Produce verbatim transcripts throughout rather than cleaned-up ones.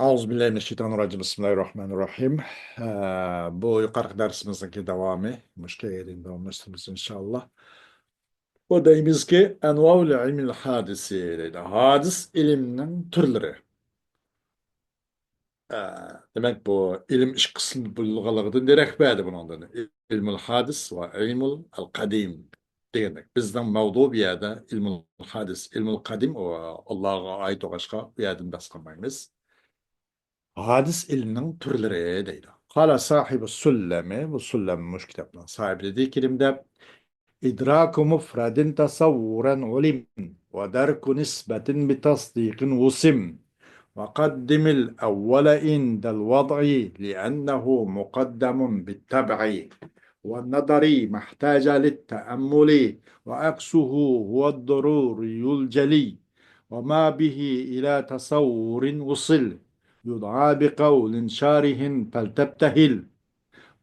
أعوذ بالله من الشيطان الرجيم. بسم الله الرحمن الرحيم. ئە، بۇ يۇقىرىقى دەرسىمىزنىڭكى داۋامى. مۇشۇ كەينىدىن داۋاملاشتۇرىمىز، ئىنشاللا. بۇ دەيمىزكى، «أنواع العلم الحادث» دەيدۇ. ھادىس ئىلىمنىڭ تۈرلىرى. ئە، دېمەك، بۇ ئىلىم ئىككى قىسىمغا بۆلۈنگەنلىكىدىن دېرەك بەردى بۇنىڭدىن. ئىلمۇل ھادىس ۋە ئىلمۇل قەدىم دېگەندەك. بىزنىڭ مەۋزۇ بۇ يەردە ئىلمۇل ھادىس، ئىلمۇل قەدىم ئۇ ئاللاغا ئائىت بولغاچقا، بۇ يەردىن بەس قىلمايمىز. ھادىس ئىلىمنىڭ تۈرلىرى دەيدۇ. قال صاحب السلم، بۇ سۇللەم مۇشۇ كىتابنىڭ ساھىبى دېدى، كىرىم دەپ، إدراك مفرد تصورا علم، ودرك نسبة بتصديق وسم، وقدم الأول عند الوضع لأنه مقدم بالطبع، والنظري ما احتاج للتأمل، وعكسه هو الضروري الجلي، وما به إلى تصور وصل، يدعى بقول شارح فلتبتهل،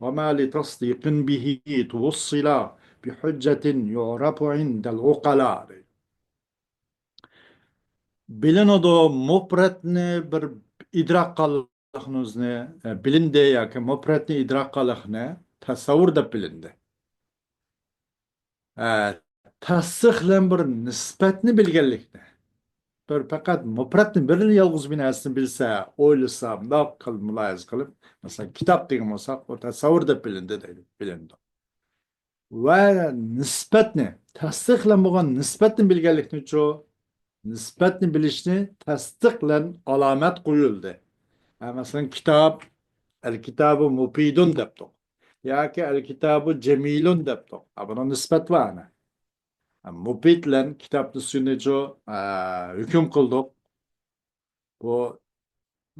وما لتصديق به توصل بحجة يعرف عند العقلاء. بىلىنىدۇ، مۇپرەتنى بىر ئىدراك قىلغانلىقنى ئۆزىنى، ئە، بىلىندى ياكى مۇپرەتنى ئىدراك قىلغانلىقنى تەسەۋۋۇر دەپ بىلىندى. ئە، تەستىق بىلەن بىر نىسبەتنى بىلگەنلىكنى. بىر پەقەت مۇپرەتنى بىرلا يالغۇز بىر نەرسىنى بىلسە، ئويلىسا، مۇنداق قىلىپ مۇلاھىزە قىلىپ، مەسىلەن، كىتاب دېگەن بولساق، ئۇ تەسەۋۋۇر دەپ بىلىندى دەيدۇ، بىلىنىدۇ. ۋە نىسبەتنى، تەستىق بىلەن بولغان نىسبەتنى بىلگەنلىكنىچۇ؟ نىسبەتنى بىلىشنى تەستىق بىلەن ئالامەت قويۇلدى. ھە، مەسىلەن، كىتاب، ئەل كىتابۇ مۇپىدۇن دەپتۇق. ياكى ئەل كىتابۇ جەمىلۇن دەپتۇق. ھە، بۇنىڭ نىسبەت بار ئەنە. ھە، مۇپىد بىلەن كىتابنى سۈننىچۇ، ھە، ھۆكۈم قىلدۇق. بۇ،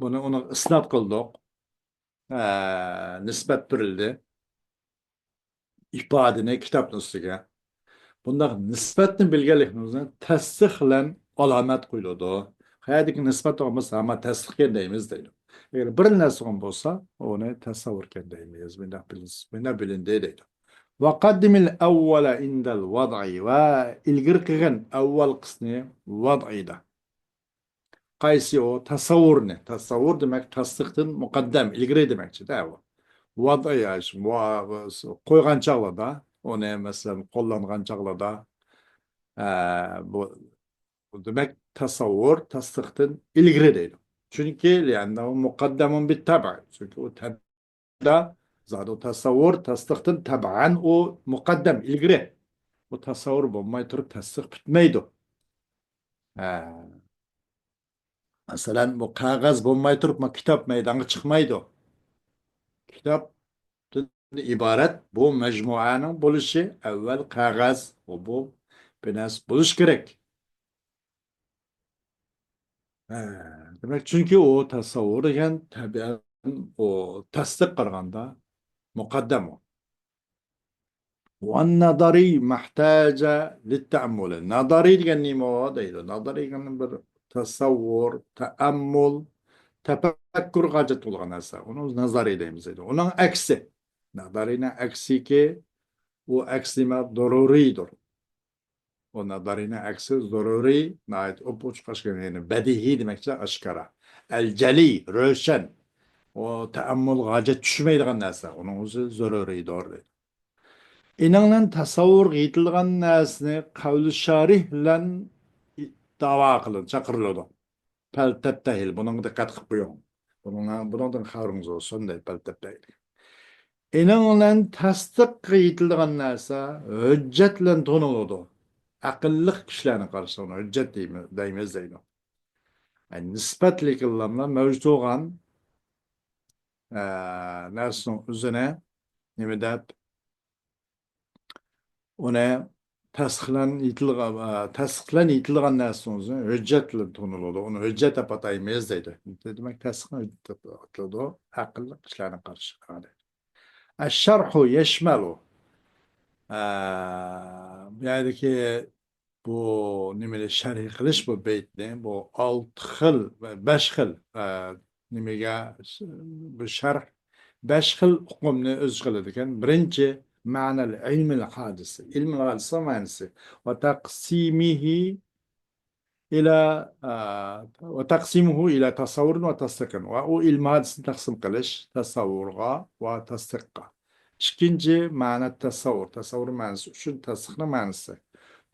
بۇنى ئۇنىڭغا ئىسناد قىلدۇق. ئە، نىسبەت بېرىلدى. ئىپادىنى كىتابنىڭ ئۈستىگە. بۇنداق نىسبەتنى بىلگەنلىكىمىزنى تەستىق بىلەن ئالامەت قويۇلىدۇ. قەيەردىكى نىسبەت بولمىسا، ھاما تەستىقكەن دەيمىز دەيدۇ. ئەگەر بىر نەرسە بولسا، ئۇنى تەسەۋۋۇركەن دەيمىز. مۇنداق بىلىنس-، مۇنداق بىلىندى دەيدۇ. وقدم الأول عند الوضع، ۋە ئىلگىرى قىلغىن ئەۋۋەلقىسىنى ۋەزئىدە. قايسى ئۇ؟ تەسەۋۋۇرنى. تەسەۋۋۇر دېمەك، تەستىقتىن مۇقەددەم، ئىلگىرى دېمەكچىدە ئۇ. ۋەزئى، يا، شۇ، ۋە-، قويغان چاغلىرىدا، ئۇنى، مەسىلەن، قوللانغان چاغلىرىدا، ئە، بۇ، بۇ دېمەك، تەسەۋۋۇر تەستىقتىن ئىلگىرى دەيدۇ. چۈنكى، لأنه مقدم بالطبع. چۈنكى ئۇ تەب- دا، زادى تەسەۋۋۇر تەستىقتىن تەبئەن ئۇ مۇقەددەم، ئىلگىرى. بۇ تەسەۋۋۇر بولماي تۇرۇپ تەستىق پۈتمەيدۇ. ھە. مەسىلەن، بۇ قەغەز بولماي تۇرۇپ، ما، كىتاب مەيدانغا چىقمايدۇ. كىتابتىن ئىبارەت بۇ مەجمۇئەنىڭ بولۇشى ئەۋۋەل قەغەز، بۇ، بۇ بىر نەرسە بولۇش كېرەك. ھە، دېمەك، چۈنكى ئۇ تەسەۋۋۇر دېگەن تەبىئەتەن ئۇ تەستىق قىلغاندا مۇقەددەم ئۇ. والنظري ما احتاج للتأمل. نازارىي دېگەن نېمە ئۇ دەيدۇ. نازارىي دېگەن بىر تەسەۋۋۇر، تەئەممۇل، تەپەككۇرغا ھاجەت بولغان نەرسە. ئۇنى نازارىي دەيمىز دەيدۇ. ئۇنىڭ ئەكسى. نازارىينىڭ ئەكسىكى، ئۇ ئەكس نېمە؟ زۆرۈرىيدۇر. ئۇ نازارىينىڭ ئەكسى زۆرۈرىي، ناھايىتى ئوپئوچۇق ئاشكارا، يەنى بەدىھىي دېمەكچى، ئاشكارا. ئەل جەلىي، روشەن. ئۇ تەئەممۇلغا ھاجەت چۈشمەيدىغان نەرسە. ئۇنىڭ ئۆزى زۆرۈرىيدۇر دەيدۇ. ئىنىڭ بىلەن تەسەۋۋۇرغا يېتىلىدىغان نەرسىنى قەۋلى شارىھ بىلەن داۋا قىلىدۇ، چاقىرىلىدۇ. پەلتەبتەھىل، بۇنىڭغا دىققەت قىلىپ قويۇڭ. بۇنىڭ، بۇنىڭدىن خەۋىرىڭىز بولسۇن دەيدۇ، پەلتەبتەھىل. ئىنىڭ بىلەن تەستىققا يېتىلىدىغان نەرسە ھۆججەت بىلەن تونۇلىدۇ. ئەقىللىق كىشىلەرنىڭ قارىشىدا ئۇنى ھۆججەت دەيمىز، دەيمىز دەيدۇ. يەنى نىسبەتلىك ئىللاملار مەۋجۇت بولغان، ئە، نەرسىنىڭ ئۆزىنى نېمە دەپ، ئۇنى تەستىقلەن يېتىلغان، ئە، تەستىقلەن يېتىلغان نەرسىنىڭ ئۆزىنى ھۆججەت بىلەن تونۇلىدۇ. ئۇنى ھۆججەت دەپ ئاتايمىز دەيدۇ. دېمەك، تەستىقنى ھۆججەت دەپ ئاتىلىدۇ. ئەقىللىق كىشىلەرنىڭ قارىشىدا. الشرح يشمل، ئە، بۇ يەردىكى بۇ نېمىنى شەرھ قىلىش بۇ بەيتنى، بۇ ئالتە خىل، بەش خىل، ئە، نېمىگە، بۇ شەرھ بەش خىل ئۇقۇمنى ئۆز ئىچىگە ئالىدىكەن. بىرىنچى، مەنەل ئىلمىل ھادىسە، ئىلمىل ھادىسە مەنىسى، ۋە تەقسىمىھى، إلى، آ، وتقسيمه إلى تصور وتصديق. ۋە ئۇ ئىلمىي ھادىسىنى تەقسىم قىلىش تەسەۋۋۇرغا ۋە تەستىققا. ئىككىنچى، مەنە تەسەۋۋۇر، تەسەۋۋۇر مەنىسى ئۈچۈن تەستىقنىڭ مەنىسى.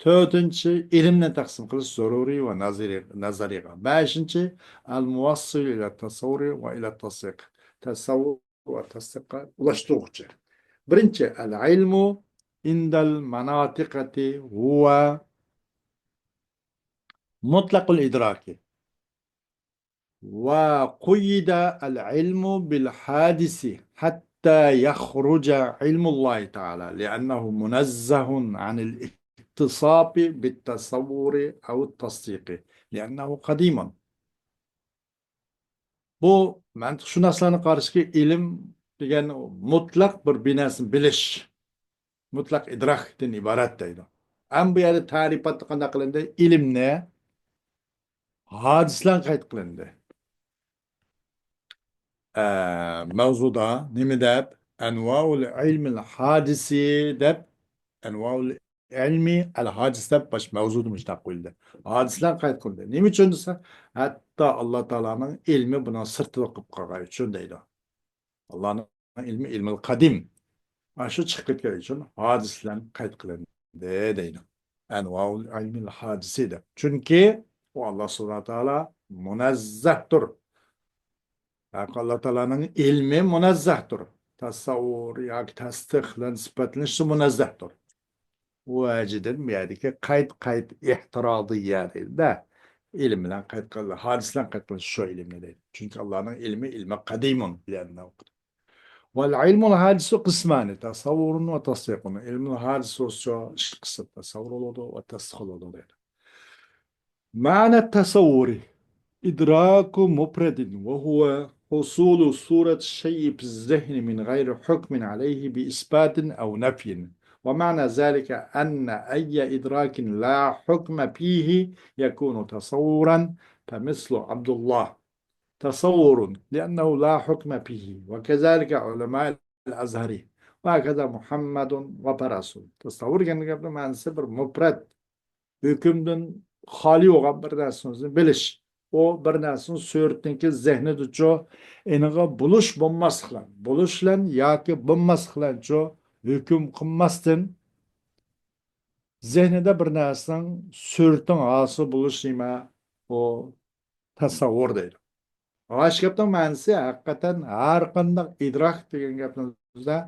تۆتىنچى، ئىلىمنى تەقسىم قىلىش زۇرۇرىي ۋە نەزەرىي، نەزەرىيغا. بەشىنچى، الموصل إلى التصور وإلى التصديق. تەسەۋۋۇر ۋە تەستىققا ئۇلاشتۇرغۇچى. بىرىنچى، العلم عند المناطقة هو مطلق الإدراك. وقيد العلم بالحادث حتى يخرج علم الله تعالى، لأنه منزه عن الاتصاف بالتصور أو التصديق، لأنه قديم. بۇ مەنتىق شۇناسلارنىڭ قارىشىكى، ئىلىم دېگەن مۇتلەق بىر، بىر نەرسىنى بىلىش، مۇتلەق ئىدراكتىن ئىبارەت دەيدۇ. ئەمما بۇ يەردە تەرىپاتتا قانداق قىلىندى؟ ئىلىمنى ھادىسىلەر قەيت قىلىندى. ئە، مەۋزۇدا نېمە دەپ؟ ئەنۋائۇل ئىلمىل ھادىسى دەپ، ئەنۋائۇل ئىلمى ئەل ھادىس دەپ باش مەۋزۇدا مۇشۇنداق قويۇلدى. ھادىسىلەر قەيت قىلىندى. نېمە ئۈچۈن دېسە، ھەتتا ئاللا تائالانىڭ ئىلمى بۇنىڭ سىرتىدا قېلىپ قالغان ئۈچۈن دەيدۇ. ئاللانىڭ ئىلمى ئىلمىل قەدىم. ئاشۇ چىقىپ كەتكەن ئۈچۈن ھادىسىلەر قەيت قىلىندى دەيدۇ. ئەنۋائۇل ئىلمىل ھادىسى دەپ. چۈنكى ئۇ ئاللا سۇبھانەھۇ ۋە تائالا مۇنەززەھتۇر. ھەق ئاللا تائالانىڭ ئىلمى مۇنەززەھتۇر. تەسەۋۋۇر ياكى تەستىق بىلەن سۈپەتلىنىشى مۇنەززەھتۇر. ئۇ ۋەجىدىن بۇ يەردىكى قەيت، قەيت ئېھتىرازىيە دەيدۇ-دە. ئىلىم بىلەن قەيت قىلىدۇ، ھادىس بىلەن قەيت قىلىدۇ، شۇ ئىلىمنى دەيدۇ. چۈنكى ئاللانىڭ ئىلمى ئىلمى قەدىمۇن بىلەن. والعلم الحادث قسمان، تصور وتصديق. ئىلمۇل ھادىس بولسا ئىككى قىسىم، تەسەۋۋۇر بولىدۇ ۋە تەستىق بولىدۇ دەيدۇ. معنى التصور إدراك مفرد، وهو حصول صورة الشيء في الذهن من غير حكم عليه بإثبات أو نفي. ومعنى ذلك أن أي إدراك لا حكم فيه يكون تصورا، فمثل عبد الله تصور لأنه لا حكم فيه، وكذلك علماء الأزهر، وهكذا محمد وفرس. تەسەۋۋۇر دېگەن گەپنىڭ مەنىسى بىر مۇپرەت، ھۆكۈمدىن خالىي بولغان بىر نەرسىنى بىلىش. ئۇ بىر نەرسىنىڭ سۈرىتىنىڭكى زېھنىدىچۇ، ئېنىغا بولۇش بولماسلىق بىلەن، بولۇش بىلەن ياكى بولماسلىق بىلەنچۇ ھۆكۈم قىلماستىن، زېھنىدە بىر نەرسىنىڭ سۈرىتىنىڭ ھاسىل بولۇش نېمە؟ ئۇ تەسەۋۋۇر دەيدۇ. ئاشۇ گەپنىڭ مەنىسى ھەقىقەتەن ھەر قانداق ئىدراك دېگەن گەپنىڭ ئۆزىدە،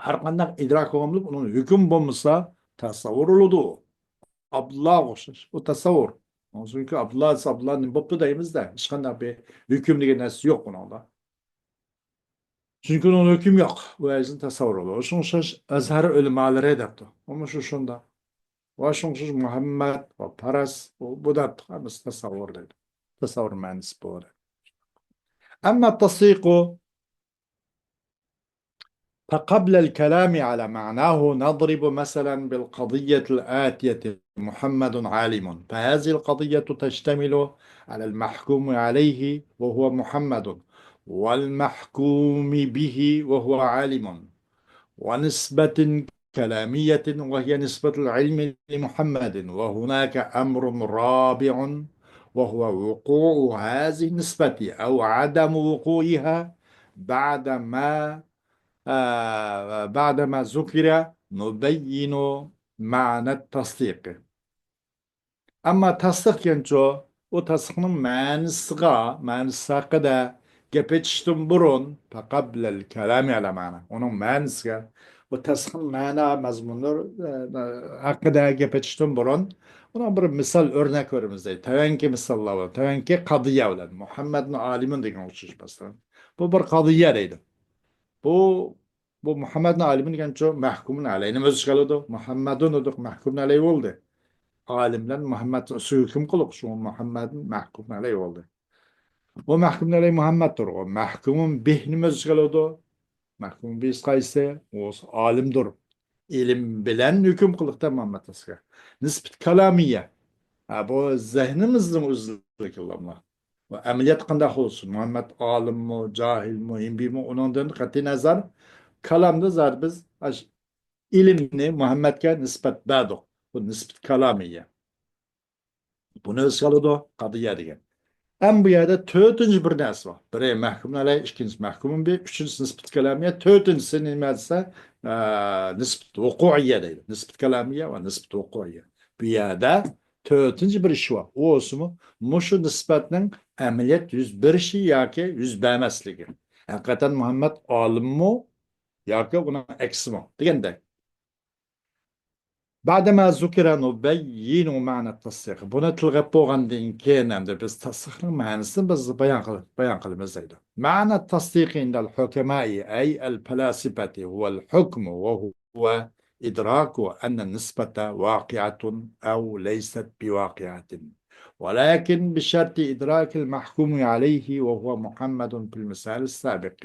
ھەر قانداق ئىدراك بولغان بولۇپ، ئۇنىڭ ھۆكۈم بولمىسا، تەسەۋۋۇر بولىدۇ. ئابدۇللاغا ئوخشاش. ئۇ تەسەۋۋۇر. چۈنكى ئابدۇللا دېسە، ئابدۇللا نېمە بوپتۇ دەيمىز-دە. ھېچقانداق بىر ھۆكۈم دېگەن نەرسە يوق ئۇنىڭدا. چۈنكى ئۇنىڭ ھۆكمى يوق. ئۇ ئەرزىنى تەسەۋۋۇر بولىدۇ. شۇنىڭ ئوخشاش ئەزھەر ئۆلىمالىرى دەپتۇ. ئۇمۇ شۇ شۇنداق. ۋە شۇنىڭ ئوخشاش مۇھەممەد ۋە پەرەس، بۇ، بۇ دەپتۇ. ھەممىسى تەسەۋۋۇر دەيدۇ. تەسەۋۋۇر مەنىسى بۇ. أما التصديق فقبل الكلام على معناه نضرب مثلا بالقضية الآتية: محمد عالم. فهذه القضية تشتمل على المحكوم عليه وهو محمد، والمحكوم به وهو عالم، ونسبة كلامية وهي نسبة العلم لمحمد. وهناك أمر رابع، وهو وقوع هذه النسبة أو عدم وقوعها بعد ما، آه، بعد ما ذكر نبين معنى التصديق. ئەمما تەستىق دېگەنچۇ، ئۇ تەستىقنىڭ مەنىسىغا، مەنىسى ھەققىدە گەپ ئېتىشتىن بۇرۇن، فقبل الكلام على معناه، ئۇنىڭ مەنىسىگە، ئۇ تەستىقنىڭ مەنا مەزمۇنلىرى، ئە، ھەققىدە گەپ ئېتىشتىن بۇرۇن، ئۇنىڭ بىر مىسال، ئۆرنەك بېرىمىز دەيدۇ. تۆۋەنكى مىساللار بىلەن، تۆۋەنكى قەزىيە بىلەن، مۇھەممەدنى ئالىمۇن دېگەن ئوخشاش مەسىلەن. بۇ بىر قەزىيە دەيدۇ. بۇ بۇ مۇھەممەدنى ئالىمىن دېگەنچۇ، مەھكۇمۇن ئەلەينى ئۆز ئىچىگە ئالىدۇ. مۇھەممەدۇن دېدۇق، مەھكۇمۇن ئەلەي بولدى. ئالىم بىلەن مۇھەممەد ئىككىسى ھۆكۈم قىلدۇق، شۇڭا مۇھەممەدۇن مەھكۇمۇن ئەلەي بولدى. بۇ مەھكۇمۇن ئەلەي مۇھەممەدتۇر. ئۇ مەھكۇمۇن بىھنى ئۆز ئىچىگە ئالىدۇ. مەھكۇمۇن بىھ قايسى؟ ئۇ ئالىمدۇر. ئىلىم بىلەن ھۆكۈم قىلدۇق دە مۇھەممەد ئىككىسىگە. نىسبىتى كالامىيە. ھە، بۇ زېھنىمىزنىڭ ئۆزلۈكى ئۇلارنىڭ. ۋە ئەمەلىيەتتە قانداق بولسۇن؟ مۇھەممەد ئالىممۇ، جاھىلمۇ، ھىمبىيمۇ، ئۇنىڭدىن قەتئىينەزەر، كالامدا زادى بىز ئاش-، ئىلىمنى مۇھەممەدكە نىسبەت بەردۇق. بۇ نىسبەت كالامىيە. بۇنى ئۆز ئالىدۇ، قەزىيە دېگەن. ئەمما بۇ يەردە تۆتىنچى بىر نەرسە بار. بىرى مەھكۇم ئەلەي، ئىككىنچىسى مەھكۇمۇن بى، ئۈچىنچىسى نىسبىتى كەلامىيە، تۆتىنچىسى نېمە دېسە، ئە، نىسبىتى ۋۇقۇئىيە دەيدۇ. نىسبىتى كەلامىيە ۋە نىسبىتى ۋۇقۇئىيە. بۇ يەردە تۆتىنچى بىر ئىش بار. ئۇ بولسىمۇ مۇشۇ نىسبەتنىڭ ئەمەلىيەت يۈز بېرىشى ياكى يۈز بەرمەسلىكى. ھەقىقەتەن مۇھەممەد ئالىممۇ ياكى ئۇنىڭ ئەكسىمۇ دېگەندەك. بعدما ذكر نبين معنى التصديق. بۇنى تىلغا بولغاندىن كېيىن ئەمدى بىز تەستىقنىڭ مەنىسىنى بىز بايان قىل-، بايان قىلىمىز دەيدۇ. معنى التصديق عند الحكماء أي الفلاسفة هو الحكم وهو إدراك أن النسبة واقعة أو ليست بواقعة، ولكن بشرط إدراك المحكوم عليه وهو محمد في المثال السابق،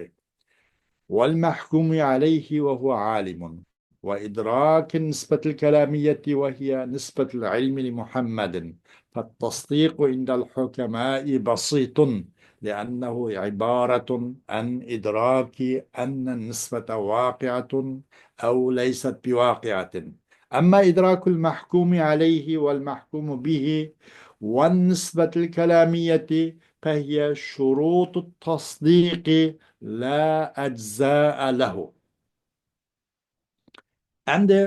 والمحكوم عليه وهو عالم، وإدراك النسبة الكلامية وهي نسبة العلم لمحمد، فالتصديق عند الحكماء بسيط، لأنه عبارة عن إدراك أن النسبة واقعة أو ليست بواقعة. أما إدراك المحكوم عليه والمحكوم به والنسبة الكلامية فهي شروط التصديق لا أجزاء له. ئەمدى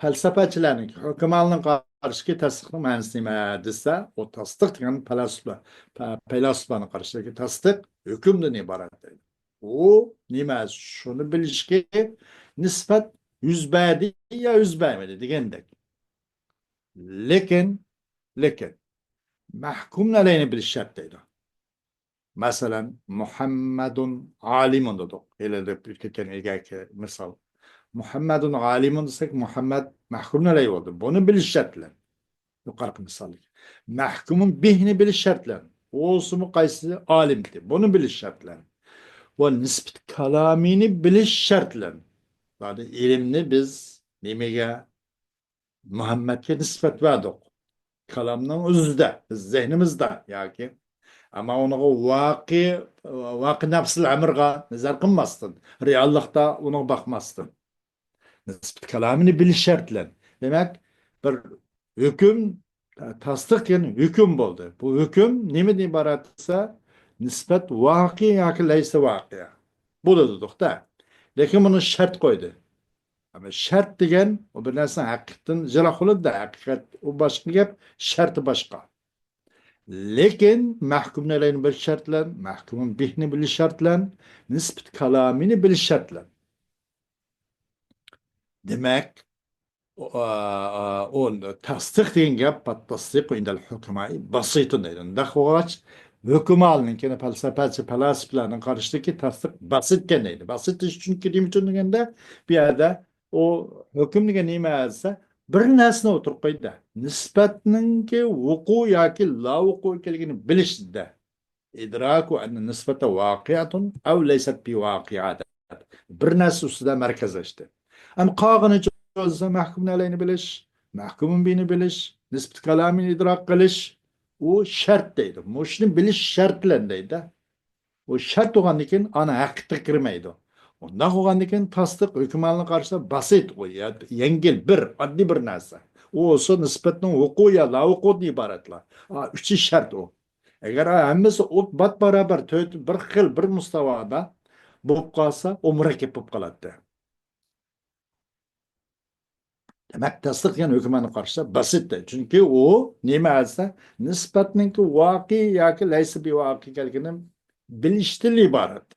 پەلسەپەچىلەرنىڭ، ھۆكۈمالنىڭ قارىشىدىكى تەستىقنىڭ مەنىسى نېمە دېسە، ئۇ تەستىق دېگەن پەلاسىپە، پە-، پەيلاسوپلارنىڭ قارىشىدىكى تەستىق ھۆكۈمدىن ئىبارەت دەيدۇ. ئۇ نېمە؟ شۇنى بىلىشكى نىسبەت يۈز بەردى يا يۈز بەرمىدى دېگەندەك. لېكىن، لېكىن مەھكۇم ئەلەينى بىلىش شەرت دەيدۇ. مەسىلەن، مۇھەممەدۇن ئالىمۇن دېدۇق. ھېلى دەپ ئۆتۈپ كەتكەن ئىلگەركى مىسال. مۇھەممەدۇن ئالىمۇن دېسەك، مۇھەممەد مەھكۇم ئەلەي بولدى. بۇنى بىلىش شەرتلەر. يۇقىرىقى مىسالدىكى. مەھكۇمۇن بىھنى بىلىش شەرتلەر. ئۇ بولسىمۇ قايسى ئالىمتى؟ بۇنى بىلىش شەرتلەر. ۋە نىسبىتى كالامىنى بىلىش شەرتلەر. زادى ئىلىمنى بىز نېمىگە؟ مۇھەممەدكە نىسبەت بەردۇق. كالامنىڭ ئۆزىدە، بىز زېھنىمىزدە ياكى. ئەمما ئۇنىڭغا ۋاقىئ، ۋاقىئ نەفسىل ئەمرىغا نەزەر قىلماستىن، رېئاللىقتا ئۇنىڭغا باقماستىن. نىسبىتى كالامىنى بىلىش شەرتلەر. دېمەك، بىر ھۆكۈم، تەستىق دېگەن ھۆكۈم بولدى. بۇ ھۆكۈم نېمىدىن ئىبارەت دېسە، نىسبەت ۋاقىئ ياكى لەيسە ۋاقىئ. بولىدۇ دېدۇق-دە. لېكىن بۇنى شەرت قويدى. ئەمما شەرت دېگەن، ئۇ بىر نەرسىنىڭ ھەقىقەتتىن يىراق بولىدۇ-دە، ھەقىقەت ئۇ باشقا گەپ، شەرتى باشقا. لېكىن مەھكۇم ئەلەينى بىلىش شەرتلەن، مەھكۇمۇن بىھنى بىلىش شەرتلەن، نىسبىتى كالامىنى بىلىش شەرتلەن. دېمەك، ئۇ، ئا، ئا، ئۇ تەستىق دېگەن گەپ، تەستىق ئىندەل ھۆكماي بەسىتۇن دەيدۇ. ئۇنداق بولغاچ، ھۆكمالنىڭكى، پەلسەپەچى، پەلاسىپىلەرنىڭ قارىشىدىكى تەستىق بەسىت ئىكەن دەيدۇ. بەسىت دېيىش چۈنكى نېمە ئۈچۈن دېگەندە، بۇ يەردە ئۇ ھۆكۈم دېگەن نېمە دېسە، بىر نەرسىنى ئوتتۇرىغا قويدى. نىسبەتنىڭكى ۋۇقۇ ياكى لاۋۇقۇ ئىكەنلىكىنى بىلىشتە. ئىدراكۇ ئەننە نىسبەتە ۋاقىئەتۇن ئەۋ لەيسەت بىۋاقىئە دەپ بىر نەرسە ئۈستىدە مەركەزلەشتى. ئەمما قالغىنىچە بولسا مەھكۇم ئەلەينى بىلىش، مەھكۇمۇن بىنى بىلىش، نىسبىتى كالامىنى ئىدراك قىلىش، ئۇ شەرت دەيدۇ. مۇشۇنى بىلىش شەرتلەن دەيدۇ. ئۇ شەرت بولغاندىن كېيىن ئانا ھەقىقەتكە كىرمەيدۇ. ئۇنداق بولغاندىن كېيىن تەستىق ھۆكمالنى قارىسا بەسىت، ئۇ يە-، يەڭگىل، بىر، ئاددىي بىر نەرسە. ئۇ بولسا نىسبەتنىڭ ۋۇقۇ يا لاۋۇقۇدىن ئىبارەتلا. ئا، ئۈچى شەرت ئۇ. ئەگەر ھەممىسى ئوت بات باراۋەر، تۆت، بىر خىل، بىر مۇستاۋادا بولۇپ قالسا، ئۇ مۇرەككەپ بولۇپ قالاتتى. دېمەك، تەستىق دېگەن ھۆكماننى قارىسا بەسىتتە. چۈنكى ئۇ نېمە دېسە، نىسبەتنىڭكى ۋاقىئ ياكى لەيسە بىۋاقىئ ئىكەنلىكىنى بىلىشتىن ئىبارەت.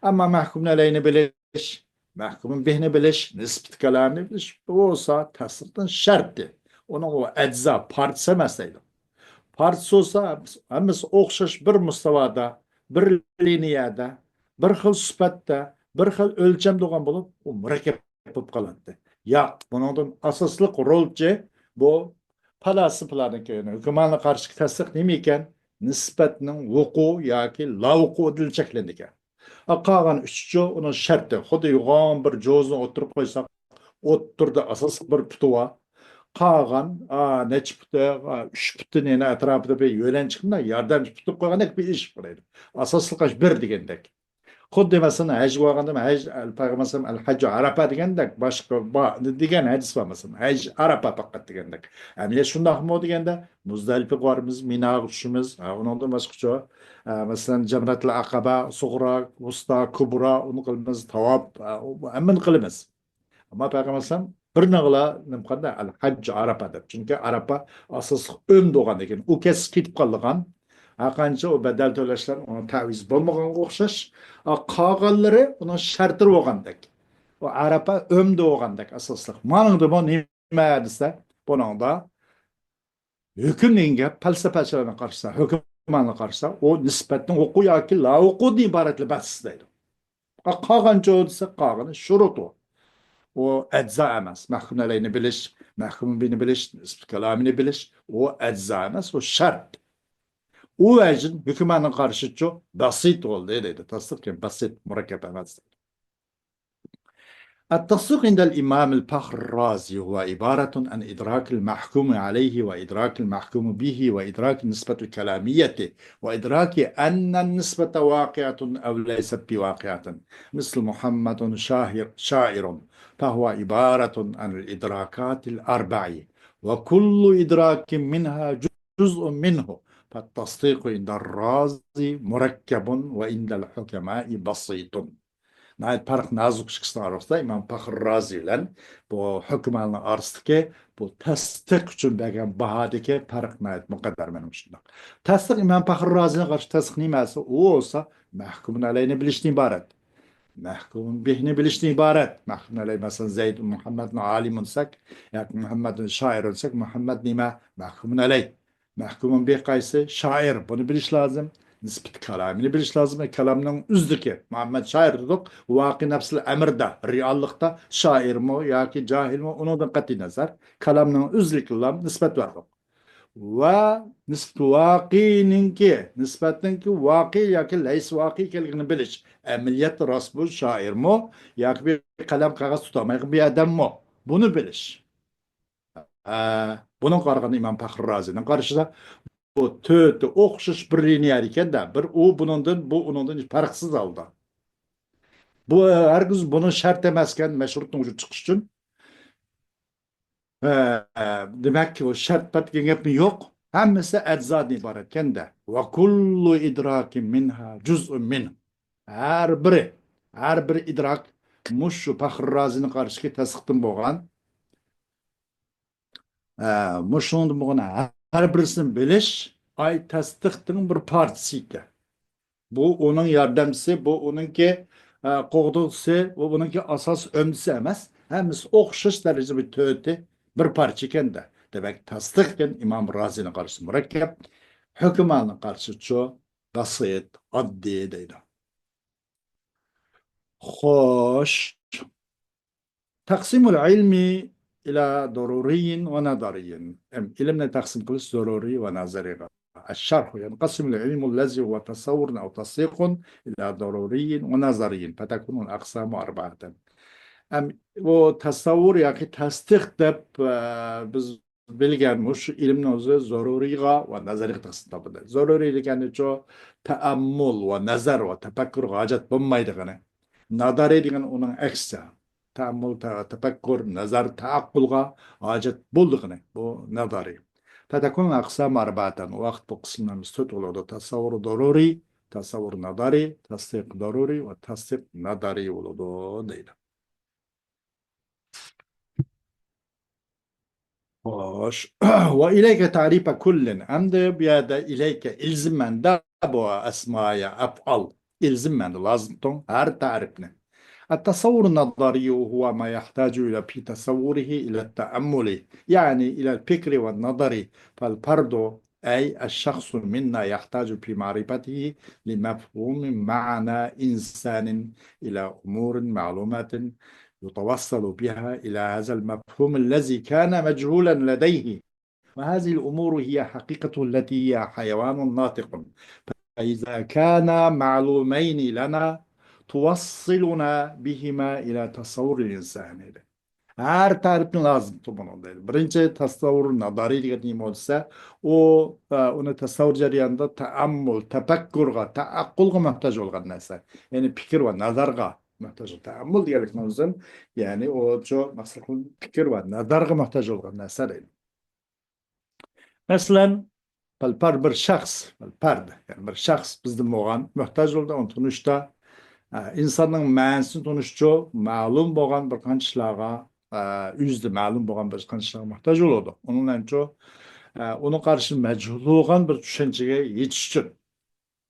ئەمما مەھكۇم ئەلەينى بىلىش، مەھكۇم بىھنى بىلىش، نىسبىتى كالامنى بىلىش بولسا تەستىقنىڭ شەرتى. ئۇنىڭ ئۇ ئەجزا، پارچىسى ئەمەس دەيدۇ. پارچىسى بولسا ھەممىسى ئوخشاش بىر مۇستاۋادا، بىر لىنىيەدە، بىر خىل سۈپەتتە، بىر خىل ئۆلچەمدە بولغان بولۇپ، ئۇ مۇرەككەپ بولۇپ قالاتتى. ياق، بۇنىڭدىن ئاساسلىق رولچى بۇ پالاسىپىلاردىن كېيىن ھۆكمانغا قارشى تەستىق نېمە ئىكەن؟ نىسبەتنىڭ ۋۇقۇ ياكى لاۋۇقۇدىن چەكلىنىدىكەن. ئا، قالغان ئۈچىچۇ ئۇنىڭ شەرتى. خۇددى يوغان بىر جوزىنى ئوتتۇرىغا قويساق، ئوتتۇرىدا ئاساسلىق بىر پۇتى بار. قالغان، ئا، نەچچە پۇتى، ئا، ئۈچ پۇتىنى يەنە ئەتراپىدا بىر يۆلەنچۈك بىلەن ياردەمچى پۇتى قويغاندەك بىر ئىش بولىدۇ. ئاساسلىق ئىش بىر دېگەندەك. خۇددى مەسىلەن، ھەجگە بارغاندا، ھەج، پەيغەمبەر ئەلھەججۇ ئارافە دېگەندەك، باشقا بار دېگەن ھەدىس بار مەسىلەن، ھەج ئارافە پەقەت دېگەندەك. ئەمەلىيەت شۇنداقمۇ دېگەندە، مۇزدەلىپەگە بارىمىز، مىناغا چۈشىمىز، ھە، ئۇنىڭدىن باشقىچە، ھە، مەسىلەن، جەمرەتىل ئەقەبە، سۇغرا، ۋۇستا، كۇبرا، ئۇنى قىلىمىز، تاۋاپ، ھە، ئۇ، ھەممىنى قىلىمىز. ئەمما پەيغەمبەر ئەلەيھىسسالام بىرنىڭلا نېمە قىلدى؟ ئەل ھەجج ئارافە دەپ. چۈنكى ئارافە ئاساسلىق ئۆمدە بولغاندىن كېيىن ئۇ كەسىپ كېتىپ قالىدىغان. ھەرقانچە ئۇ بەدەل تۆلەشلەر ئۇنىڭ تەۋىزى بولمىغانغا ئوخشاش. ئا، قالغانلىرى ئۇنىڭ شەرتى بولغاندەك. ئۇ ئارافە ئۆمدە بولغاندەك ئاساسلىق. مانىڭدىمۇ نېمە دېسە، بۇنىڭدا ھۆكۈم دېگەن گەپ، پەلسەپىچىلەرنىڭ قارىشىسا، ھۆكۈمرانلار قارىشىسا، ئۇ نىسبەتنىڭ ھوقۇقى ياكى لاھوقۇقىدىن ئىبارەتلىك بەھس دەيدۇ. قا-، قالغانچە دېسە، قالغىنى شۇرۇتۇ. ئۇ ئەجزا ئەمەس. مەھكۇم ئەلەينى بىلىش، مەھكۇم بىنى بىلىش، نىسبىتى كالامىنى بىلىش، ئۇ ئەجزا ئەمەس، ئۇ شەرت. ئۇ ۋەجىدىن ھۆكۈمراننىڭ قارىشىچۇ بەسىت بولدى دەيدۇ. تەستىق كېيىن بەسىت، مۇرەككەپ ئەمەس. التصديق عند الإمام الفخر الرازي هو عبارة عن إدراك المحكوم عليه وإدراك المحكوم به وإدراك النسبة الكلامية وإدراك أن النسبة واقعة أو ليست بواقعة، مثل محمد شاهر-، شاعر، فهو عبارة عن الإدراكات الأربع، وكل إدراك منها جزء منه، فالتصديق عند الرازي مركب وعند الحكماء بسيط. ناھايىتى پەرق نازۇك ئىككىسىنىڭ ئارىسىدا ئىمام پەخر رازى بىلەن بۇ ھۆكۈمراننىڭ ئارىسىدىكى بۇ تەستىق ئۈچۈن بەرگەن باھادىكى پەرق ناھايىتى مۇقەددەر مېنىڭ شۇنداق. تەستىق ئىمام پەخر رازىنىڭ قارىشى تەستىق نېمە دېسە، ئۇ بولسا مەھكۇمۇن ئەلەينى بىلىشتىن ئىبارەت. مەھكۇمۇن بىھنى بىلىشتىن ئىبارەت. مەھكۇمۇن ئەلەي، مەسىلەن، زەيد مۇھەممەدنى ئالىمۇن دېسەك ياكى مۇھەممەدنى شائىرۇن دېسەك، مۇھەممەد نېمە؟ مەھكۇمۇن ئەلەي. مەھكۇمۇن بىھ قايسى؟ شائىر. بۇنى بىلىش لازىم. نىسبىتى كالامىنى بىلىش لازىم. كالامنىڭ ئۆزلۈكى. مۇھەممەد شائىر دېدۇق. ۋاقىئ نەفسىل ئەمرىدە، رېئاللىقتا شائىرمۇ ياكى جاھىلمۇ، ئۇنىڭدىن قەتئىي نەزەر، كالامنىڭ ئۆزلۈكىگىلا نىسبەت بەردۇق. ۋە نىسبەت ۋاقىئنىڭكى، نىسبەتنىڭكى ۋاقىئ ياكى لەيس ۋاقىئ ئىكەنلىكىنى بىلىش. ئەمەلىيەتتە راست بۇ شائىرمۇ ياكى بىر قەلەم قەغەز تۇتالمايدىغان بىر ئادەممۇ؟ بۇنى بىلىش. ھە، بۇنىڭغا قارىغاندا ئىمام پەخرى رازىنىڭ قارىشىدا بۇ تۆتى ئوخشاش بىر لىنىيە ئىكەن-دە، بىر ئۇ بۇنىڭدىن، بۇ ئۇنىڭدىن پەرقسىز ھالدا. بۇ ھەرگىز بۇنىڭ شەرت ئەمەسكەن، مەشرۇتنىڭ ۋۇجۇدقا چىقىشى ئۈچۈن. ھە، دېمەك، ئۇ شەرت پەرت دېگەن گەپمۇ يوق. ھەممىسى ئەجزادىن ئىبارەتكەن-دە. ۋە كۇللۇ ئىدراكىن مىنھا جۇزئۇن مىنھ. ھەر بىرى، ھەر بىر ئىدراك مۇشۇ پەخرى رازىنىڭ قارىشىدىكى تەستىقتىن بولغان. ھە، مۇشۇنىڭدىن بولغان ھەر بىرسىنى بىلىش ئاي تەستىقنىڭ بىر پارچىسى ئىكەن. بۇ ئۇنىڭ ياردەمچىسى، بۇ ئۇنىڭكى، ئە، قوغدىغۇچىسى، بۇ ئۇنىڭكى ئاساس ئۆمدىسى ئەمەس. ھەممىسى ئوخشاش دەرىجىدە بىر تۆتى بىر پارچە ئىكەن-دە. دېمەك، تەستىق ئىكەن ئىمام رازىنىڭ قارىشى مۇرەككەپ، ھۆكۈمراننىڭ قارىشىچۇ بەسىت، ئاددىي دەيدۇ. خوش. تقسيم العلم إلى ضروري ونظري. ئىلىمنى تەقسىم قىلىش زۆرۈرىي ۋە نەزەرىيگە. الشرح، يەنى ينقسم العلم الذي هو تصور أو تصديق إلى ضروري ونظري، فتكون الأقسام أربعة. ئەم، بۇ تەسەۋۋۇر ياكى تەستىق دەپ، ئە، بىز بىلگەن مۇشۇ ئىلىمنىڭ ئۆزى زۆرۈرىيغا ۋە نەزەرىيگە تەقسىم تاپىدۇ. زۆرۈرىي دېگەننىچۇ تەئەممۇل ۋە نەزەر ۋە تەپەككۇرغا ھاجەت بولمايدىغىنى. نەزەرىي دېگەن ئۇنىڭ ئەكسى. تەئەممۇل، تە-، تەپەككۇر، نەزەر، تەئەققۇلغا ھاجەت بولىدىغىنى. بۇ نەزەرىي. فتكون الأقسام أربعة. ئۇ ۋاقىت بۇ قىسىملىرىمىز تۆت بولىدۇ. تەسەۋۋۇر زۆرۈرىي، تەسەۋۋۇر نەزەرىي، تەستىق زۆرۈرىي ۋە تەستىق نەزەرىي بولىدۇ، دەيدۇ. خوش. وإليك تعريف كل. ئەمدى بۇ يەردە إليك، ئىلزىم مەندە بۇ ئەسمايە ئەپئال. ئىلزىم مەندە لازىم تۇڭ ھەر تەرىپنى. التصور النظري هو ما يحتاج إلى في تصوره إلى التأمل، يعني إلى الفكر والنظر، فالفرد أي الشخص منا يحتاج في معرفته لمفهوم معنى إنسان إلى أمور معلومة يتوصل بها إلى هذا المفهوم الذي كان مجهولا لديه. وهذه الأمور هي حقيقته التي هي حيوان ناطق. فإذا كانا معلومين لنا توصلنا بهما إلى تصور الإنسان. ھەر تەرىپىنى لازىم تۇتۇپ بۇنىڭ دەيدۇ. بىرىنچى، تەسەۋۋۇر نازارىي دېگەن نېمە بولسا، ئۇ، ئە، ئۇنى تەسەۋۋۇر جەريانىدا تەئەممۇل، تەپەككۇرغا، تەئەققۇلغا موھتاج بولغان نەرسە. يەنى پىكىر ۋە نازارغا موھتاج. تەئەممۇل دېگەنلىكنىڭ ئۆزىدىن، يەنى ئۇ شۇ مەقسەت پىكىر ۋە نازارغا موھتاج بولغان نەرسە دەيدۇ. مەسىلەن، پەلپەر بىر شەخس، پەلپەر، يەنى بىر شەخس بىزدىن بولغان، موھتاج بولىدۇ، ئۇنى تونۇشتا، ئە، ئىنساننىڭ مەنىسىنى تونۇشچۇ، مەلۇم بولغان بىر قانچە ئىشلارغا، ئە، ئۆزىدە مەلۇم بولغان بىر قانچە ئىشلارغا موھتاج بولىدۇ. ئۇنىڭ بىلەن شۇ، ئە، ئۇنىڭ قارىشى مەجھۇل بولغان بىر چۈشەنچىگە يېتىش ئۈچۈن.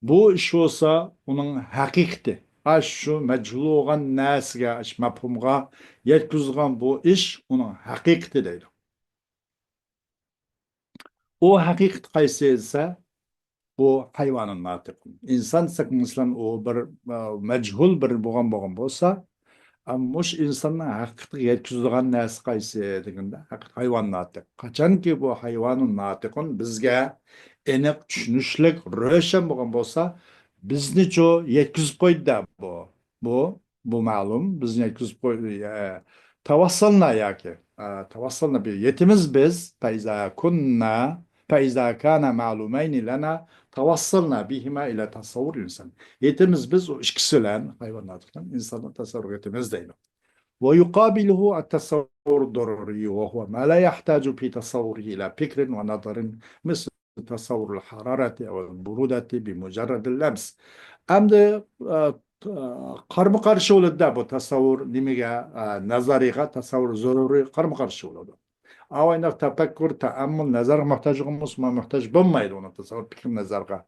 بۇ ئىش بولسا ئۇنىڭ ھەقىقىتى. ئاشۇ مەجھۇل بولغان نەرسىگە، ئاشۇ مەپھۇمغا يەتكۈزىدىغان بۇ ئىش ئۇنىڭ ھەقىقىتى دەيدۇ. ئۇ ھەقىقىتى قايسى دېسە، بۇ ھايۋانۇن ناتىق. ئىنسان دېسەك، مەسىلەن، ئۇ بىر، ئە، مەجھۇل بىر بولغان، بولغان بولسا، ئەمما مۇشۇ ئىنساننىڭ ھەقىقىتىگە يەتكۈزىدىغان نەرسە قايسى دېگەندە، ھەقىقەت ھايۋان ناتىق. قاچانكى بۇ ھايۋانۇن ناتىقۇن بىزگە ئېنىق، چۈشىنىشلىك، روشەن بولغان بولسا، بىزنىچۇ يەتكۈزۈپ قويدى بۇ. بۇ، بۇ مەلۇم، بىزنى يەتكۈزۈپ قويدى. ئە، تەۋەسسەلنا ياكى، ئە، تەۋەسسەلنا بىز، يېتىمىز بىز، فەئىزا كۇننا، فەئىزا كانا مەلۇمەينى لەنا، تەۋەسسەلنا بىھىما ئىلە تەسەۋۋۇر ئىنسان. يېتىمىز بىز ئۇ ئىككىسى بىلەن، ھايۋان ناتىقتىن ئىنساننىڭ تەسەۋۋۇرىغا يېتىمىز دەيدۇ. ويقابله التصور الضروري وهو ما لا يحتاج في تصوره إلى فكر ونظر مثل تصور الحرارة أو البرودة بمجرد اللمس. ئەمدى، ئە، ئە، قارمۇ قارشى بولىدۇ بۇ تەسەۋۋۇر نېمىگە، ئە، نازارىيغا، تەسەۋۋۇر زۆرۈرىي قارمۇ قارشى بولىدۇ. ئاۋايناق تەپەككۇر، تەئەممۇل، نەزەرگە موھتاج بولغان بولسا، مانا موھتاج بولمايدۇ ئۇنىڭ تەسەۋۋۇر پىكىر نەزەرگە.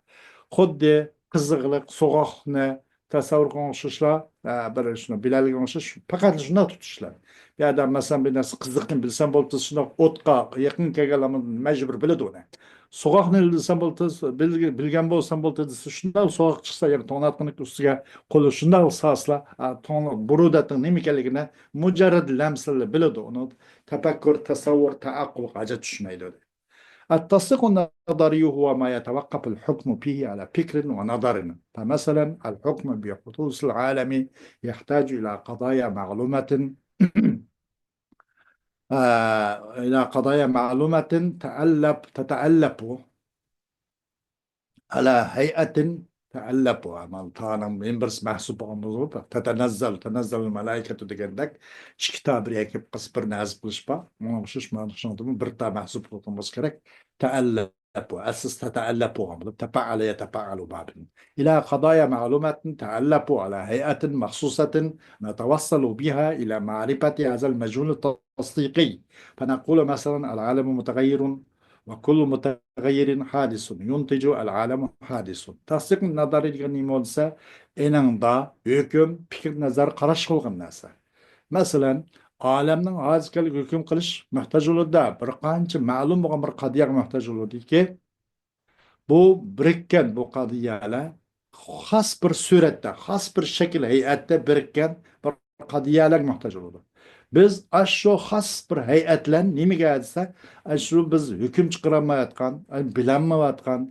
خۇددى قىزىقلىق، سوغۇقلۇقنى تەسەۋۋۇر قىلغان ئوخشاشلا، ئە، بىر شۇنى بىلەلىگەن ئوخشاش، پەقەت شۇنداق تۇتۇشلا. بۇ يەردە، مەسىلەن، بىر نەرسە قىزىقنى بىلسەڭ بولدى، شۇنداق ئوتقا يېقىن كەلگەنلەر مەجبۇر بىلىدۇ ئۇنى. سوغۇقنى بىلسەڭ بولدى، بىل-، بىلگەن بولساڭ بولدى دېسە، شۇنداق سوغۇق چىقسا، يەنە توڭلاتقىنى ئۈستىگە قولى شۇنداق سالسىلا، ئا، توڭلا-، بۇرۇدەتنىڭ نېمە ئىكەنلىكىنى مۇجەررەد لەمسىلا بىلىدۇ. ئۇنىڭ تەپەككۇر، تەسەۋۋۇر، تەئەققۇلغا ھاجەت چۈشمەيدۇ. التصديق النظري هو ما يتوقف الحكم فيه على فكر ونظر. فمثلا، الحكم بحدوث العالم يحتاج إلى قضايا معلومة، آه، إلى قضايا معلومة تألف، تتألف على هيئة تألف. مانا تانىڭ مىنبىرسى مەھسۇپ بولغان بولسا، تەتەنەززەل، تەنەززەلۇل مەلائىكەتۇ دېگەندەك، ئىككى تا بىر يەكە قىلسا بىرنى ھەزىپ قىلىش بار. مانا ئوخشاش، مانا شۇنىڭدىمۇ بىر تا مەھسۇپ بولغان بولسا كېرەك. تەئەللەپۇ، ئەسلىسى تەتەئەللەپ بولغان بولۇپ، تەپەئەلە يەتەپەئەلۇ بابىدىن. إلى قضايا معلومة تألف على هيئة مخصوصة نتوصل بها إلى معرفة هذا المجهول التصديقي. فنقول مثلا، العالم متغير وكل متغير حادث ينتج العالم حادث. تەستىق نەزەرىي دېگەن نېمە بولسا، ئېنىڭدا ھۆكۈم، پىكىر، نەزەر، قاراش قىلغان نەرسە. مەسىلەن، ئالەمنىڭ ھادىسە ئىكەنلىكىگە ھۆكۈم قىلىش موھتاج بولىدۇ، بىر قانچە مەلۇم بولغان بىر قەزىيەگە موھتاج بولىدۇكى، بۇ بىرىككەن بۇ قەزىيەلەر خاس بىر سۈرەتتە، خاس بىر شەكىل ھەيئەتتە بىرىككەن بىر قەزىيەلەرگە موھتاج بولىدۇ. بىز ئاشۇ خاس بىر ھەيئەتلەرنى نېمىگە دېسە، ئاشۇ بىز ھۆكۈم چىقىرالمايۋاتقان، بىلەلمەيۋاتقان،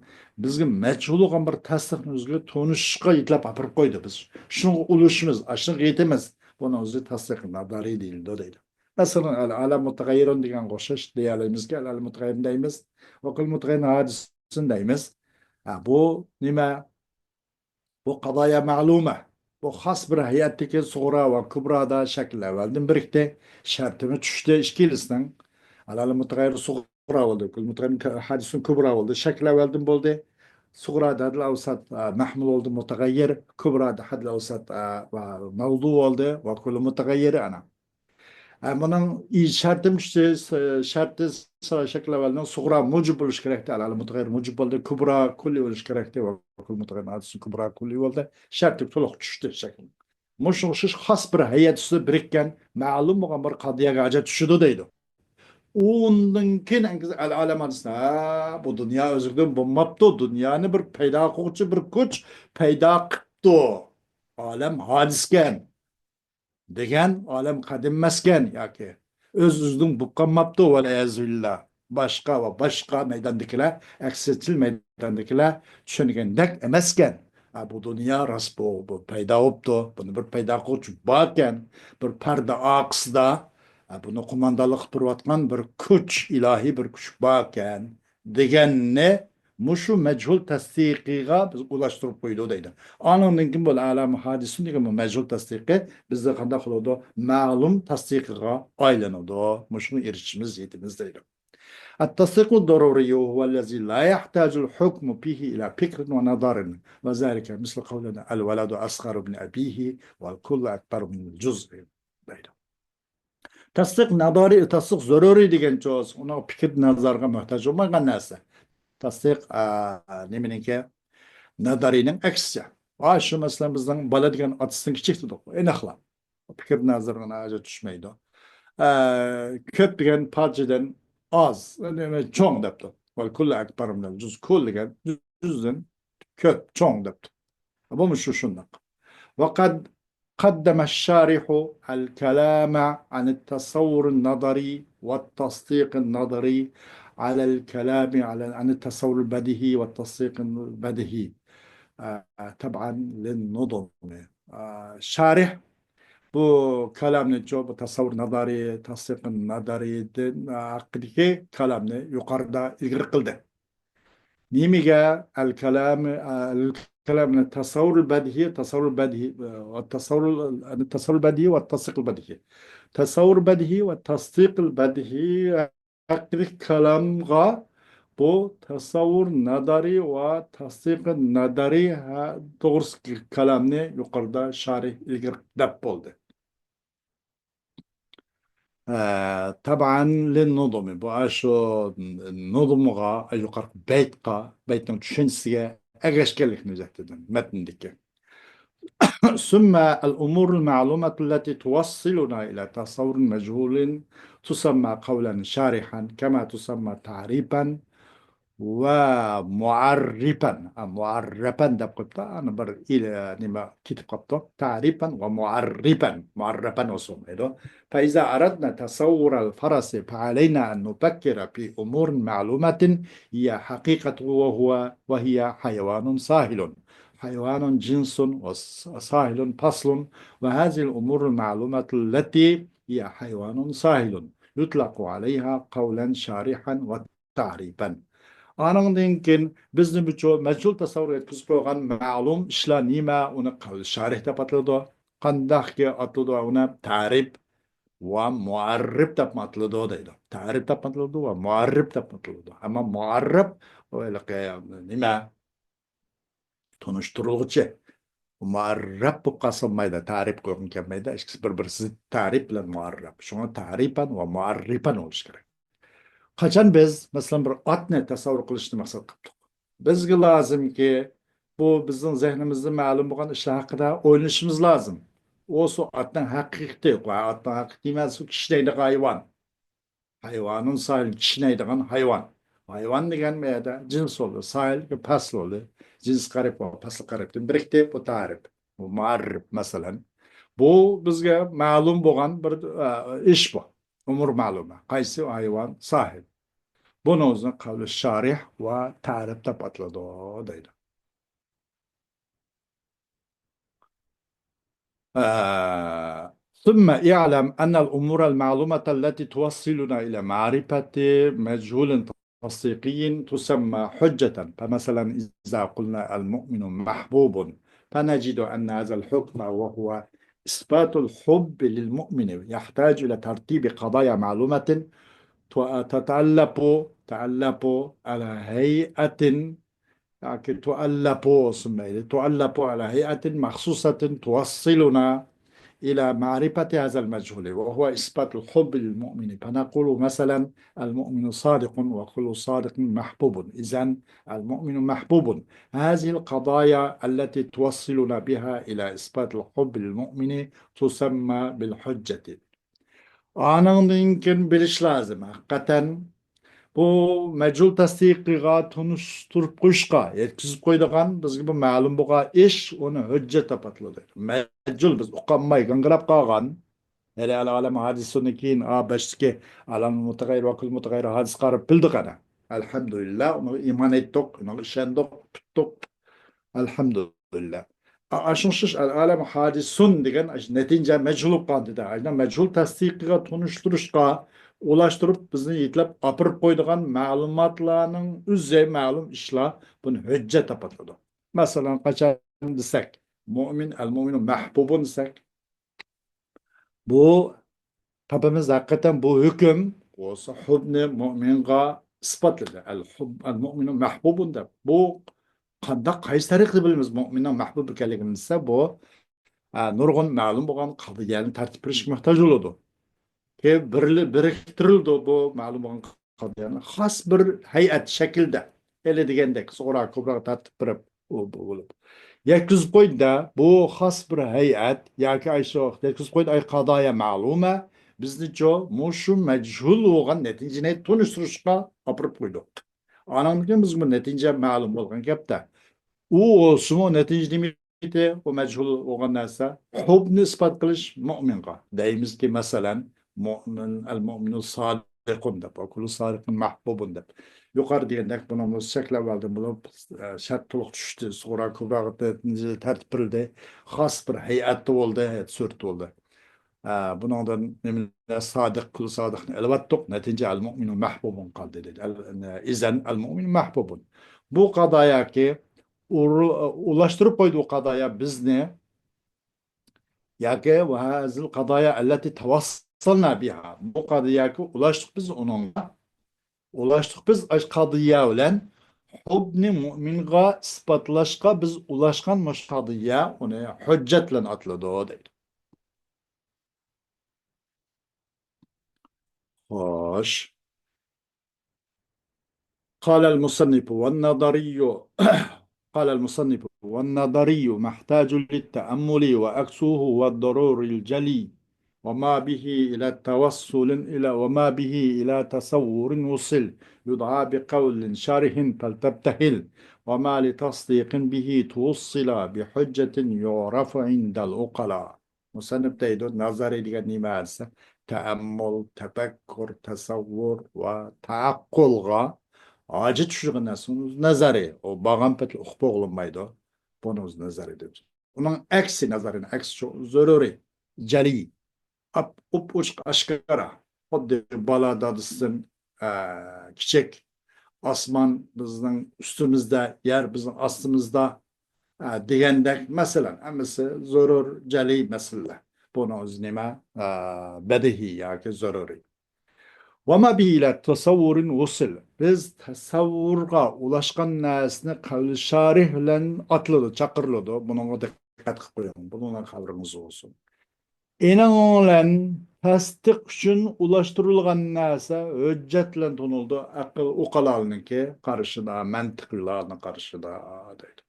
بىزگە مەجھۇل بولغان بىر تەستىقنى ئۆزىگە تونۇشۇشقا يېتىلەپ ئاپىرىپ قويدى. بىز شۇنىڭغا ئۇلىشىمىز، ئاشۇنىڭغا يېتىمىز. بۇنىڭ ئۆزى تەستىق نەزەرىي دېيىلىدۇ دەيدۇ. مەسىلەن، ئەل ئالەم مۇتەغەييىرۇن دېگەنگە ئوخشاش دېيەلەيمىزكى، ئەل ئالەم مۇتەغەييىرۇن دەيمىز، ۋە كۇل مۇتەغەييىرۇن ھادىسۇن دەيمىز. ھە، بۇ نېمە؟ بۇ قەزايا مەلۇمە. بۇ خاس بىر ھەيئەتتىكى سۇغرا ۋە كۇبرادا شەكىل ئەۋۋەلدىن بىرىكتى. شەرتىمۇ چۈشتى ئىككىلىسىنىڭ. ئەل ئالەم مۇتەغەييىر سۇغرا بولدى، كۇل مۇتەغەييىر ھادىسۇن كۇبرا بولدى. شەكىل ئەۋۋەلدىن بولدى. سۇغرادا ھەددىل ئەۋسەت، ئە، مەھمۇل بولدى مۇتەغەييىر، كۇبرادا ھەددىل ئەۋسەت، ئە، ۋە مەۋزۇ بولدى ۋە كۇل مۇتەغەييىر ئەنە. ئە، بۇنىڭ ئى-، شەرتىم چۈشتى، س-، شەرتى س-، شەكىل ئەۋۋەلنىڭ سۇغرا مۇجىب بولۇش كېرەكتى، ئەل ئالەم مۇتەغەييىر مۇجىب بولدى، كۇبرا كۇللى بولۇش كېرەكتى ۋە كۇل مۇتەغەييىر ھادىسۇن كۇبرا كۇللى بولدى. شەرتى تولۇق چۈشتى شەكىل. مۇشۇ ئوخشاش خاس بىر ھەيئەت ئۈستىدە بىرىككەن، مەلۇم بولغان بىر قەزىيەگە ھاجەت چۈشىدۇ دەيدۇ. ئۇندىن كېيىن ئەنگىز ئەل ئالەم ھادىسىنى، ھە، بۇ دۇنيا ئۆزلۈكىدىن بولماپتۇ، دۇنيانى بىر پەيدا قىلغۇچى بىر كۈچ پەيدا قىپتۇ. ئالەم ھادىسىكەن دېگەن، ئالەم قەدىم ئەمەسكەن ياكى ئۆز-ئۆزىدىن بولۇپ قالماپتۇ، ۋەلئىيازۇ بىللا. باشقا ۋە باشقا مەيداندىكىلەر، ئەكسىچىل مەيداندىكىلەر چۈشەنگەندەك ئەمەسكەن. ھە، بۇ دۇنيا راست بۇ، بۇ پەيدا بوپتۇ. بۇنى بىر پەيدا قىلغۇچى باركەن، بىر پەردە ئارقىسىدا ھە، بۇنى قوماندانلىق قىلىپ تۇرۇۋاتقان بىر كۈچ، ئىلاھىي بىر كۈچ باركەن دېگەننى مۇشۇ مەجھۇل تەستىقىغا بىز ئۇلاشتۇرۇپ قويىدۇ دەيدۇ. ئانىڭدىن كېيىن بۇ ئەلەم ھادىسۇن دېگەن بۇ مەجھۇل تەستىقى بىزدە قانداق قىلىدۇ؟ مەلۇم تەستىقىغا ئايلىنىدۇ. مۇشۇغا ئېرىشىشىمىز، يېتىمىز دەيدۇ. التصديق الضروري هو الذي لا يحتاج الحكم فيه إلى فكر ونظر، وذلك مثل قولنا: الولد أصغر من أبيه والكل أكبر من الجزء دەيدۇ. تەستىق نەزەرىي، تەستىق زۆرۈرىي دېگەنچۇ، ئۇنىڭ پىكىر نەزەرگە موھتاج بولمايدىغان نەرسە. تەستىق، ئا، نېمىنىڭكى؟ نەزەرىينىڭ ئەكسىچە. ھە، شۇ مەسىلەن، بىزنىڭ بالا دېگەن ئاتىسىدىن كىچىك دېدۇق، ئېنىقلا. پىكىر نەزىرىگە ھاجەت چۈشمەيدۇ. ئە، كۆپ دېگەن پاچىدىن ئاز، نېمە، چوڭ دەپتۇ. والكل أكبر من الجزء، كل دېگەن جۈزدىن كۆپ، چوڭ دەپتۇ. بۇمۇ شۇ شۇنداق. وقد قدم الشارح الكلام عن التصور النظري والتصديق النظري على الكلام على، عن التصور البديهي والتصديق البديهي، ئە، تبعا للنظم. ئە، شارىھ بۇ كالامنى، بۇ تەسەۋۋۇر نەزەرىي، تەستىق نەزەرىيدىن ھەققىدىكى كالامنى يۇقىرىدا ئىلگىرى قىلدى. نېمىگە؟ الكلام، الكلام، تەسەۋۋۇر بەدىھىي، تەسەۋۋۇر بەدىھىي، تەسەۋۋۇر، تەسەۋۋۇر بەدىھىي ۋە تەستىق بەدىھىي. تەسەۋۋۇر بەدىھىي ۋە تەستىق بەدىھىي ھەققىدىكى كالامغا بۇ تەسەۋۋۇر نەزەرىي ۋە تەستىق نەزەرىي ھە-، توغرىسىدىكى كالامنى يۇقىرىدا شارىھ ئىلگىرى دەپ بولدى. ئە، تەبئەن لىننۇزۇمى. بۇ ئاشۇ نۇزۇمغا، يۇقىرىقى بەيتقا، بەيتنىڭ چۈشەنچىسىگە ئەگەشكەنلىكنى ئۆزەتتى مەتندىكى. ثم الأمور المعلومة التي توصلنا إلى تصور مجهول تسمى قولا شارحا كما تسمى تعريفا ومعرفا. ئا، معرفا دەپ قويۇپتۇ. ئانا بىر ئىل-، نېمە كېتىپ قاپتۇ. تعريفا ومعرفا. معرفا بولسا بولمايدۇ. فإذا أردنا تصور الفرس فعلينا أن نفكر في أمور معلومة هي حقيقته وهو، وهي حيوان ساهل. حيوان جنس وساهل فصل، وهذه الأمور المعلومة التي هي حيوان ساهل يطلق عليها قولا شارحا وتعريفا. ئانىڭدىن كېيىن بىز نېمىچۇ مەجھۇل تەسەۋۋۇر يەتكۈزۈپ قويغان مەلۇم ئىشلار نېمە، ئۇنى قەۋل شارىھ دەپ ئاتىلىدۇ. قانداقكى ئاتىلىدۇ ئۇنى؟ تەرىپ ۋە مۇئەررىپ دەپ ئاتىلىدۇ دەيدۇ. تەرىپ دەپ ئاتىلىدۇ ۋە مۇئەررىپ دەپ ئاتىلىدۇ. ئەمما مۇئەررىپ ئۇ ھېلىقى نېمە؟ تونۇشتۇرۇلغۇچى. مۇئەررەپ بولۇپ قالسا بولمايدۇ، تەرىپ قويغۇم كەلمەيدۇ. ئىككىسى بىر-بىرى زىت، تەرىپ بىلەن مۇئەررەپ. شۇڭا تەرىپەن ۋە مۇئەررىپەن بولۇشى كېرەك. قاچان بىز، مەسىلەن، بىر ئاتنى تەسەۋۋۇر قىلىشنى مەقسەت قىلىپتۇق، بىزگە لازىمكى، بۇ بىزنىڭ زېھنىمىزدە مەلۇم بولغان ئىشلار ھەققىدە ئويلىنىشىمىز لازىم. ئۇ شۇ ئاتنىڭ ھەقىقىتى، ئاتنىڭ ھەقىقىتى نېمە؟ شۇ كىشنەيدىغان ھايۋان. ھايۋانۇن ساھىل، كىشنەيدىغان ھايۋان. ھايۋان دېگەن بۇ يەردە جىنس بولدى، ساھىل پەسل بولدى. جىنس قەرىب، پەسل قەرىبتىن بىرىكتى، بۇ تەرىپ. بۇ مۇئەررىپ، مەسىلەن. بۇ بىزگە مەلۇم بولغان بىر، ئە، ئىش بۇ. ئۇمۇر مەلۇمە. قايسى ھايۋان؟ ساھىل. بۇنىڭ ئۆزىنى قەۋلى شارىھ ۋە تەرىپ دەپ ئاتىلىدۇ، دەيدۇ. آه، ثم اعلم أن الأمور المعلومة التي توصلنا إلى معرفة مجهول تصديقي تسمى حجة. فمثلا، إذا قلنا: "المؤمن محبوب"، فنجد أن هذا الحكم، وهو إثبات الحب للمؤمن، يحتاج إلى ترتيب قضايا معلومة تتألف، تتألف على هيئة ياكى تؤلف بولسۇن مەيلى، تؤلف على هيئة مخصوصة توصلنا إلى معرفة هذا المجهول، وهو إثبات الحب للمؤمن، فنقول مثلا: "المؤمن صادق، وكل صادق محبوب". إذن المؤمن محبوب. هذه القضايا التي توصلنا بها إلى إثبات الحب للمؤمن تسمى بالحجة. ئانىڭدىن كېيىن بىلىش لازىم، ھەقىقەتەن بۇ مەجھۇل تەستىقىغا تونۇشتۇرۇپ قويۇشقا، يەتكۈزۈپ قويىدىغان، بىزگە بۇ مەلۇم بولغان ئىش، ئۇنى ھۆججەت دەپ ئاتىلىدۇ. مەجھۇل، بىز ئۇقالماي گاڭگىراپ قالغان، ھېلى ئەل ئالەم ھادىسىدىن كېيىن، ئا، باشتىكى ئالەم مۇتەغەييىر ۋە كۈل مۇتەغەييىر ھادىسىگە قاراپ بىلدۇق ئەنە. ئەلھەمدۇلىللا، ئۇنىڭغا ئىمان ئېيتتۇق، ئۇنىڭغا ئىشەندۇق، تۇتتۇق. ئەلھەمدۇلىللا. ئاشۇڭشىش ئەل ئالەم ھادىسۇن دېگەن نەتىجە مەجھۇل بولۇپ قالدى دە. ئاشۇنداق مەجھۇل تەستىقىغا تونۇشتۇرۇشقا ئۇلاشتۇرۇپ بىزنى يېتىلەپ ئاپىرىپ قويىدىغان مەلۇماتلارنىڭ ئۆزى مەلۇم ئىشلار بۇنى ھۆججەت تاپاتىدۇ. مەسىلەن، قاچان دېسەك، مۇئمىن، ئەل مۇئمىنۇ مەھبۇبۇن دېسەك، بۇ تاپىمىز ھەقىقەتەن بۇ ھۆكۈم بولسا ھۇبنى مۇئمىنغا ئىسپاتلىدى. ئەل ھۇب، ئەل مۇئمىنۇ مەھبۇبۇن دەپ. بۇ قانداق، قايسى تەرىقىدە بىلىمىز مۇئمىننىڭ مەھبۇب ئىكەنلىكىنى دېسە، بۇ، ئە، نۇرغۇن مەلۇم بولغان قەزىيەنى تەرتىپ بېرىشكە موھتاج بولىدۇ. كېيىن بىرلە-، بىرىكتۈرۈلىدۇ بۇ مەلۇم بولغان قەزىيەنى. خاس بىر ھەيئەت شەكلىدە، ئېلى دېگەندەك، سۇغرا كۇبراغا تەرتىپ بېرىپ، ئۇ، بۇ بولۇپ. يەتكۈزۈپ قويدى-دە، بۇ خاس بىر ھەيئەت ياكى ئاشۇ يەتكۈزۈپ قويدى، ئاي قادايا مەلۇمە، بىزنىچۇ مۇشۇ مەجھۇل بولغان نەتىجىنى تونۇشتۇرۇشقا ئاپىرىپ قويدۇق. ئانىڭدىن كېيىن بىزگە بۇ نەتىجە مەلۇم بولغان گەپتە. ئۇ بولسىمۇ نەتىجە نېمە ئىدى؟ ئۇ مەجھۇل بولغان نەرسە، ھۇبنى ئىسپات قىلىش مۇئمىنغا. دەيمىزكى، مەسىلەن، مۇئمىن، ئەل مۇئمىنۇل سادىقۇن دەپ، ۋە كۇللۇ سادىقىن مەھبۇبۇن دەپ. يۇقىرى دېگەندەك، بۇنىڭ ئۆزى چەكلەپ ئالدىم بولۇپ، ئە، شەرت تولۇق چۈشتى، سۇغرا كۇبراغا تەرتىپ بېرىلدى، خاس بىر ھەيئەتتە بولدى، ھەيئەت سۈرىتى بولدى. ئە، بۇنىڭدىن نېمە، سادىق، كۇللۇ سادىقنى ئېلىۋەتتۇق، نەتىجە ئەل مۇئمىنۇ مەھبۇبۇن قالدى دېدى. ئەل-، ئىزەن ئەل مۇئمىنۇ مەھبۇبۇن. بۇ قاداياكى ئۇلاشتۇرۇپ قويدى، بۇ قادايا بىزنى ياكى ۋە ھازىل قادايا ئەللەتى تەۋەسسەلنا بىھا. بۇ قادىيەگە ئۇلاشتۇق بىز ئۇنىڭغا. ئۇلاشتۇق بىز ئاش قادىيە بىلەن ھۇبنى مۇئمىنغا ئىسپاتلاشقا بىز ئۇلاشقان مۇش قادىيە ئۇنى ھۆججەت بىلەن ئاتىلىدۇ دەيدۇ. خوش. قال المصنف والنظري، قال المصنف والنظري محتاج للتأمل وعكسه هو الضروري الجلي، وما به إلى توصل إلى، وما به إلى تصور وصل يدعى بقول شارح فلتبتهل، وما لتصديق به توصل بحجة يعرف عند العقلاء. مۇسەننىپ دەيدۇ، نەزەرىي دېگەن نېمە دېسە، تەئەممۇل، تەپەككۇر، تەسەۋۋۇر ۋە تەئەققۇلغا ھاجەت چۈشىدىغان نەرسە، ئۇنىڭ ئۆزى نەزەرىي. ئۇ بارغان پېتى ئۇقۇپ بولۇنمايدۇ. بۇنىڭ ئۆزى نەزەرىي دەيدۇ. ئۇنىڭ ئەكسى، نەزەرىينىڭ ئەكسى شۇ، زۆرۈرىي، جەلىي. ئاپ-، ئوپئوچۇق ئاشكارا. خۇددى بالا دادىسىدىن، ئە، كىچىك، ئاسمان بىزنىڭ ئۈستىمىزدە، يەر بىزنىڭ ئاستىمىزدا، ئە، دېگەندەك مەسىلە. ھەممىسى زۆرۈر، جەلىي مەسىلىلەر. بۇنىڭ ئۆزى نېمە؟ ئە، بەدىھىي ياكى زۆرۈرىي. وما به إلى تصور وصل. بىز تەسەۋۋۇرغا ئۇلاشقان نەرسىنى قەۋلى شارىھ بىلەن ئاتىلىدۇ، چاقىرىلىدۇ. بۇنىڭغا دىققەت قىلىپ قويۇڭ. بۇنىڭ خەۋىرىڭىز بولسۇن. ئېنىڭ بىلەن تەستىق ئۈچۈن ئۇلاشتۇرۇلغان نەرسە ھۆججەت بىلەن تونۇلىدۇ. ئەقىل ئوقۇلالنىڭكى قارىشىدا، مەنتىقلارنىڭ قارىشىدا دەيدۇ.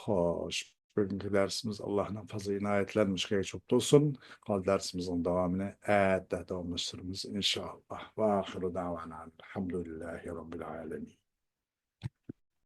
خوش، بۈگۈنكى دەرسىمىز ئاللاھنىڭ پەزلى ئىنايەتلەرمىشكە چوپ بولسۇن. قال دەرسىمىزنىڭ داۋامىنى ئەتە داۋاملاشتۇرىمىز، ئىنشائاللاھ. ۋە ئاخىرۇ دەۋانا ئەلھەمدۇلىللاھى رەببىل ئالەمىن.